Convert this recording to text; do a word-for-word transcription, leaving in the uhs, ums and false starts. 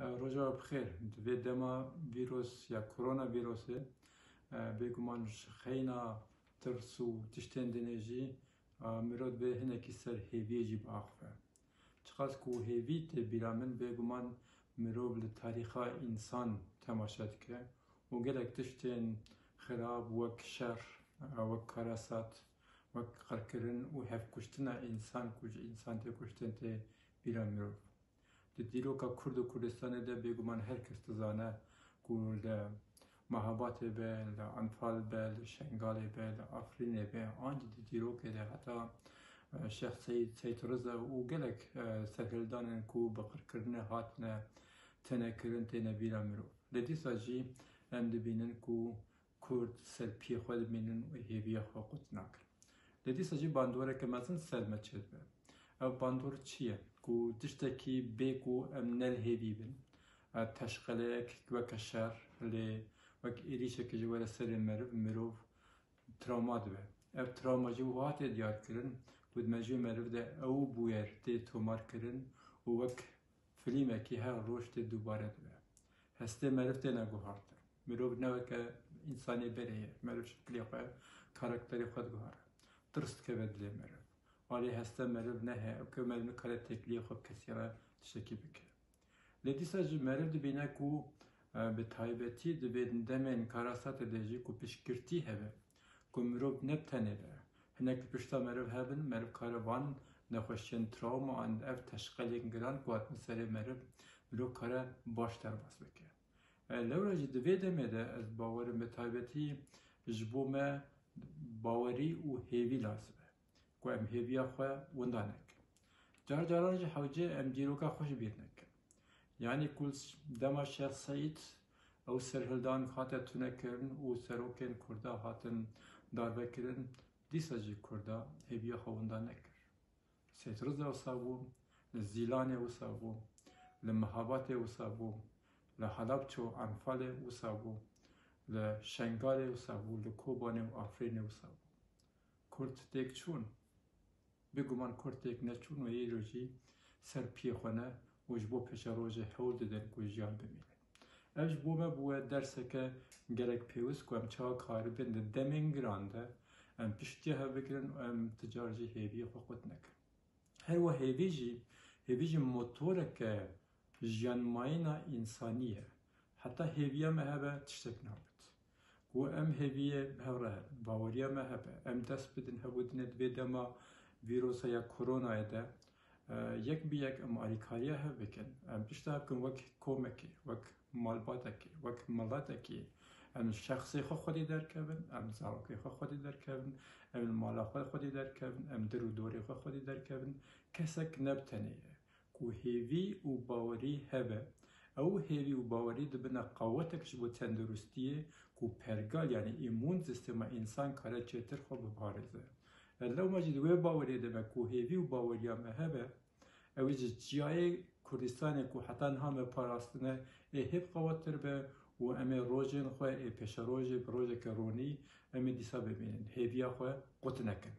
E, roja we bi xêr. Di vê dema vîrus ya koronavîrusê, e, bêguman ji xeyna tirs û tiştên dinê jî, e, mirov divê hinekî ser hêviyê jî biaxive. Çiqas ku hêvî tê bîra min, bêguman mirov li tarîxa însan temaşe dike û gelek tiştên xirab wek şer, e, wek karasat, wek qirkirin û hevkuştina însan ku ji însan tê kuştin tê bîra mirov. Di dîroka Kurd û Kurdistanê de bêguman her kes dizane ku li Mehabatê be, li Enfal be, li Şengalê be, li Afrînê be, an jî di dîrokê de heta, e, Şêx Seyîd, Seyîd Riza û gelek, e, serhildanên ku bi qirkirinê hatine tenekirin têne bîra mirov. Lê dîsa jî em dibînin ku Kurd ser piyê xwe dimînin û hêviya xwe qut nakin. Lê dîsa jî bandoreke mezin ser me çêdibe. Ev bandor çi ye? Ku tiştekî bê ku em ne li hêvî bin. E, teşqeleyek weke şer, lê wek êrîşekê jî were serê meriv, mirov travma dibe. Ev travma jî wiha tê diyarkirin ku di mejû meriv de ew bûyer tê tomarkirin û wek filmekî her roj tê dubare dibe. Hestê meriv têne guhartin. Mirov ne weke însanê berê ye. Meriv şeklê xwe, karakterê xwe diguhere. Tirs dikeve dilê meriv. Alî heste meriv ne heye, ew ke meriv nikare têkiliyê xwe bi kesî re tiştekî bike. Lê dîsa jî meriv dibîne ku, e, bi taybetî di vê demên karasatê de jî ku piştgirtî hebe, ku mirov ne bi tenê be. Hinek li pişta meriv hebin, meriv kare van nexweşiyên travma an ev teşqelên giran ku hatin serê meriv, mirov kare baş derbas bike. E, lewra jî di vê demê de ez bawerim bi taybetî ji bo me bawerî û hêvî lazim e. Ku em hêviya xwe winda nekin. Car caran jî hewce em dîroka xwe ji bîr nekin. Yanî ku dema Şêx Seîd ew serhildan hate tunekirin û serokên Kurda hatin darvekirin, dîsa jî Kurda hêviya xwe winda nekir. Seyîd Riza wisa bû, li Zîlanê wisa bû, li Mehabatê wisa bû, li Halabçe û Enfalê wisa bû, li Şengalê wisa bû, li Kobanê û Afrînê wisa bû. Kurd têk çûn. Bêguman Kurd têk neçûn û îro jî ser piyê xwe ne û ji bo pêşerojê hewl didin ku jiyan bimîne. Ev ji bo me bûye derseke gelek pêwist ku em çawa karibin di demên giran de em piştî hev bigirin û em ti car jî hêviyê xwe qut nekin. Her wiha hêvî jî, hêvî jî motoreke jiyanmayîna însanî ye. Heta hêviya me hebe tiştek nabit. Ku em hêviyê bi hev re hebin, baweriya me hebe, em dest bidin hevdîtinê di vê dema vîrusa ya koronayê de, e, yek bi yek em alîkariya hev bikin. Em pişta hev bikin wek komekê, wek malbatekê, wek miletekê. Em şexsê xwe xwedî derkevin, em zarokê xwe xwedî derkevin, em mala xwe xwedî derkevin, em dir û dorê xwe xwedî derkevin. Kesek ne bi tenê ye. Ku hêvî û bawerî hebe, ew hêvî û bawerî dibine qawetek ji bo tenduristiyê ku pergal, yanî îmûn sîstema însan kare çêtir xwe biparêze. E, lewma jî di wê baweriyê de me ku hêvî û baweriya me hebe, ew ê ji çiyayê Kurdistanê ku heta niha me parastine, ê hê bi qawettir be û em ê rojên xwe ê pêşerojê bi rojeke ronî em ê dîsa bibînin. Hêviya xwe qut nekin.